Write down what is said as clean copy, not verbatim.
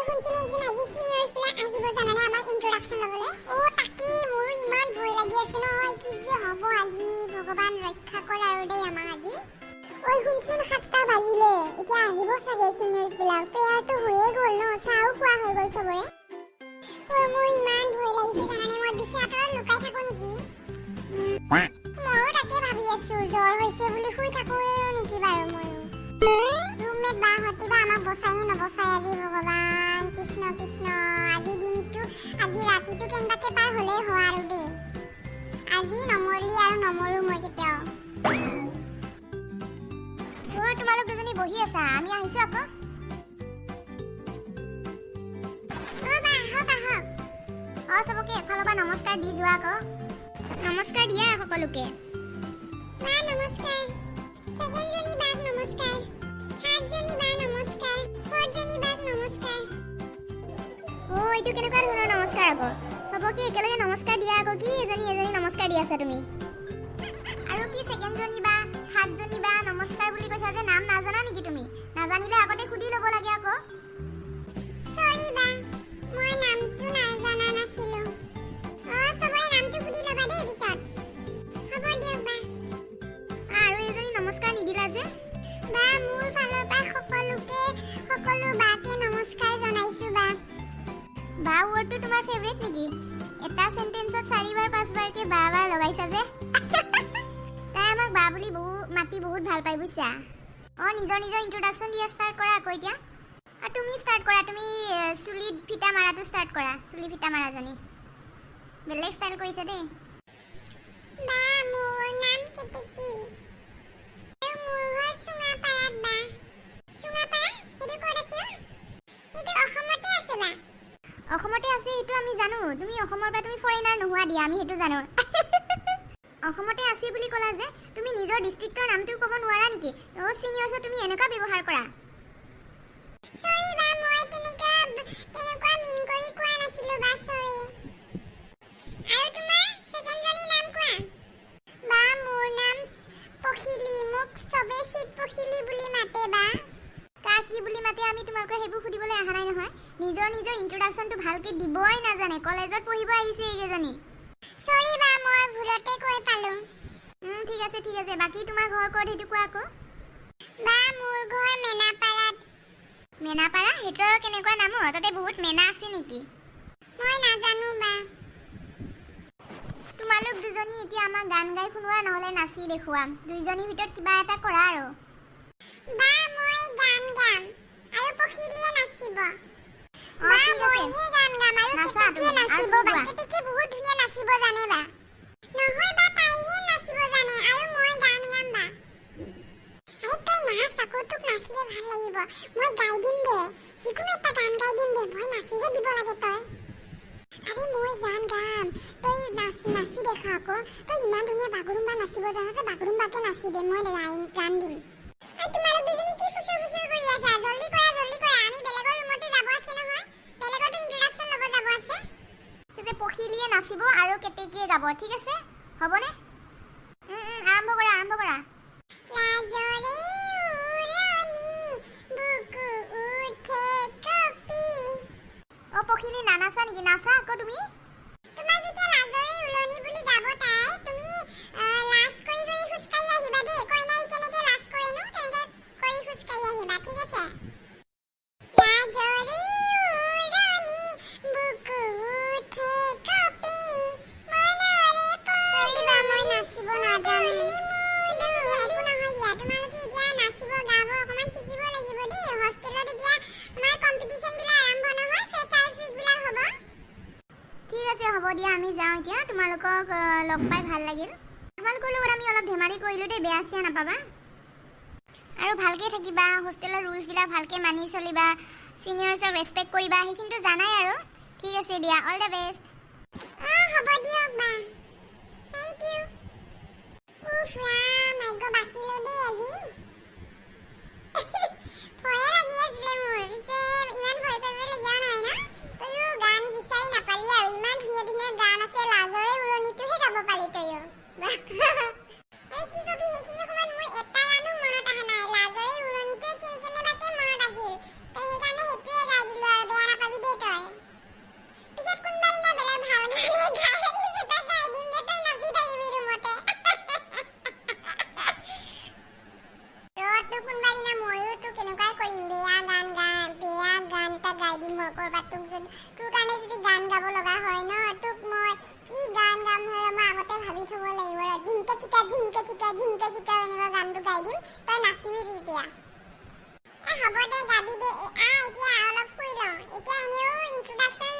শুনচোন শুনচোন, আজি চিনিয়ৰ্ছ বিলাক আহিব জানানে আমাক ইন্ট্ৰডাকশ্যন ল'বলৈ? অ তাকেই, মোৰো ইমান ভয় লাগি আছে নহয়। কি যে হ'ব আজি, ভগৱান ৰক্ষা কৰ আৰু দেই আমাক আজি। ঐ শুনচোন, 7টা বাজিলে, এতিয়া আহিব চাগে চিনিয়ৰ্ছ বিলাক। প্ৰেয়াৰটো হৈয়ে গ'ল ন, চাহো খোৱা হৈ গ'ল চবৰে। ঐ, মোৰ ইমান ভয় লাগিছে জানানে, মই বিচনাটোত লুকাই থাকো নেকি? ময়ো তাকে ভাবি আছো, জ্বৰ হৈছে বুলি শুই থাকো নেকি বাৰু ময়ো। ৰুমমেট বাহঁতে বা আমাক বচাই নে নবচাই আজি, ভগৱান কৃষ্ণ কৃষ্ণ। আজি দিনটো, আজি ৰাতিটো কেনেবাকে পাৰ হ'লেই হোৱা আৰু দেই। আজি নমৰি আৰু নমৰো মই কেতিয়াও। অ, তোমালোক দুজনী বহি আছা, আমি আহিছো আকৌ। অ বা, আহক আহক। অ, চবকে এফালৰ পৰা নমস্কাৰ দি যোৱা আকৌ। নমস্কাৰ দিয়া সকলোকে। বা নমস্কাৰ, ছেকেণ্ডজনী বাক নমস্কাৰ, থাৰ্ডজনী বা নমস্কাৰ, ফৰ্থজনী বাক নমস্কাৰ। অ, এইটো কেনেকুৱা ধৰণৰ নমস্কাৰ আকৌ? চবকে একেলগে নমস্কাৰ দিয়া আকৌ, কি এজনী এজনী নমস্কাৰ দি আছা তুমি? আৰু কি ছেকেণ্ডজনী বা থাৰ্ডজনী বা নমস্কাৰ বুলি কৈছা যে, নাম নাজানা নেকি তুমি? নাজানিলে আগতে সুধি ল'ব লাগে আকৌ। চৰি বা, মই নামটো নাজানা নাছিলো। অ, চবৰে নামটো সুধি ল'বা দেই পিছত। হ'ব দিয়ক বা। আৰু এজনী নমস্কাৰ নিদিলা যে? বা, মোৰ ফালৰ পৰা সকলোকে, সকলো বাকে নমস্কাৰ জনাইছো বা। বা ৱৰ্ডটো তোমাৰ ফেভৰেট নেকি? এটা চেণ্টেন্সত চাৰিবাৰ পাঁচবাৰকে বা বা লগাইছা যে। তাই আমাক বা বুলি বহু মাতি বহুত ভাল পায়, বুজিছা? অ, নিজৰ নিজৰ ইন্ট্ৰডাকশ্যন দিয়া ষ্টাৰ্ট কৰা আকৌ এতিয়া। তুমি ষ্টাৰ্ট কৰা তুমি, চুলিত ফিটা মাৰাটো ষ্টাৰ্ট কৰা। চুলি ফিটা মাৰাজনী বেলেগ ষ্টাইল কৰিছে দেই। বা, মোৰ নাম কেতেকী আৰু মোৰ ঘৰ চুঙাপাৰাত বা। চুঙাপাৰা সেইটো ক'ত আছে অ? সেইটো অসমতে আছে বা। অসমতে আছে সেইটো আমি জানো। তুমি অসমৰ পৰা, তুমি ফৰেইনাৰ নোহোৱা দিয়া, আমি সেইটো জানো। অসমতে আছে বুলি ক'লা যে, তুমি নিজৰ ডিষ্ট্ৰিক্টৰ নামটো ক'ব নোৱাৰা নেকি? অ, চিনিয়ৰ্ছত তুমি এনেকুৱা ব্যৱহাৰ কৰা? চৰি বা, মই তেনেকুৱা মিন কৰি কোৱা নাছিলো বা, চৰি। আৰু তোমাৰ ছেকেণ্ডজনীৰ নাম কোৱা। বা, মোৰ নাম পখিলি, মোক চবে চিত পখিলি বুলি মাতে বা। কাক কি বুলি মাতে আমি তোমালোকে সেইবোৰ সুধিবলৈ অহা নাই নহয়। নিজৰ নিজৰ ইন্ট্ৰডাকশ্যনটো ভালকে দিবই নাজানে, কলেজত পঢ়িব আহিছে এইকেইজনী। চৰি বা, মই ভুলতে কৈ পালো। ঠিক আছে, ঠিক আছে। বাকী তোমাৰ ঘৰ ক'ত সেইটো কোৱা আকৌ। বা, মোৰ ঘৰ মেনাপাৰাত। মেনাপাৰা? সেইটো আৰু কেনেকুৱা নাম অ? তাতে বহুত মেনা আছে নেকি? মই নাজানো বা। তোমালোক দুজনী এতিয়া আমাক গান গাই শুনোৱা, নহ'লে নাচি দেখুওৱা, দুইজনীৰ ভিতৰত কিবা এটা কৰা আৰু। বা, মই গান গাম আৰু পখিলিয়ে নাচিব। অ, বা, ঠিক আছে। মইহে গান গাম আৰু নাচা কেতেকীয়ে তুমি, আৰু নাচিব তুমি বা। গোৱা। কেতেকীয়ে বহুত ধুনীয়া নাচিব জানে বা। নহয় বা, তাইহে নাচিব জানে আৰু মই গান গাম বা। আৰে তই নাচ আকৌ, তোক নাচিলে ভাল লাগিব। মই গাই দিম দে, যিকোনো এটা গান গাই দিম দে, মই নাচিহে দিব লাগে তই। আৰে মই গান গাম, তই নাচ, নাচি দেখা আকৌ। তই ইমান ধুনীয়া বাগৰুম্বা নাচিব জান, তই বাগৰুম্বাকে নাচি দে, মই গান দিম। ঐ, তোমালোক দুজনী কি ফুচুৰ ফুচুৰ কৰি আছা? জল্দি কৰা, জল্দি কৰা, আমি বেলেগৰ ৰুমতো যাব আছে নহয়, বেলেগতো ইন্ট্ৰডাকশ্যন ল'ব যাব আছে। ঠিক আছে, পখিলিয়ে নাচিব আৰু কেতেকীয়ে গাব, ঠিক আছে? হ'বনে? আৰম্ভ কৰা, আৰম্ভ কৰা। লাজৰে উৰণি বুকু উঠে কঁপি। অ পখিলি, নানাচা নেকি? নাচা আকৌ তুমি। তোমাক যেতিয়া লাজৰে উৰণি বুলি গাব তাই, তুমি লাজ কৰি কৰি খোজকাঢ়ি আহিবা দেই। কইনাই কেনেকে লাজ কৰেনো, তেনেকে কৰি খোজকাঢ়ি আহিবা, ঠিক আছে? লাজৰে উৰণি বুকু উঠে কঁপি, মনৰে। চৰি বা, মই নাচিব নাজানো। ঠিক আছে দিয়া, একো নহয় দিয়া। তোমালোকে এতিয়া নাচিব গাব অকণমান শিকিব লাগিব দেই। হোষ্টেলত এতিয়া আমাৰ কম্পিটিশ্যন বিলাক আৰম্ভ নহয়, ফ্ৰেচাৰ্ছ উইক বিলাক হ'ব। ঠিক আছে, হ'ব দিয়া, আমি যাওঁ এতিয়া। তোমালোকক লগ পাই ভাল লাগিল। তোমালোকৰ লগত আমি অলপ ধেমালি কৰিলোঁ দেই, বেয়া চেয়া নাপাবা। আৰু ভালকৈ থাকিবা, হোষ্টেলৰ ৰুলছবিলাক ভালকৈ মানি চলিবা, ছিনিয়ৰ্ছক ৰেচপেক্ট কৰিবা, সেইখিনিতো জানাই আৰু। ঠিক আছে দিয়া, অল the best. অ, হ'ব দিয়ক বা, thank U. উফ ৰাম, ভাগ্য বাচিলো দেই আজি। ভয়ে লাগি আছিলে মোৰ। পিছে ইমান ভয় কৰিবলগীয়াও নহয় ন। তয়ো গান বিচাৰি নাপালি আৰু, ইমান ধুনীয়া ধুনীয়া গান আছে, লাজৰে উৰণিটোহে গাব পালি তয়ো। এই কি কবি, সেইখিনি সময়ত মোৰ এটা গানো মনত অহা নাই, লাজৰে উৰণিটোৱে কেনেবাকে মনত আহিল, সেইকাৰণে সেইটোৱে গাই দিলো আৰু। বেয়া। চিকা চিকা এনেকুৱা গানটো গাই দিম, তই নাচিবি তেতিয়া। এ হ'ব দে, গাবি দে। আহ, এতিয়া অলপ শুই লওঁ। এতিয়া এনেও ইন্ট্ৰডাকশ্যন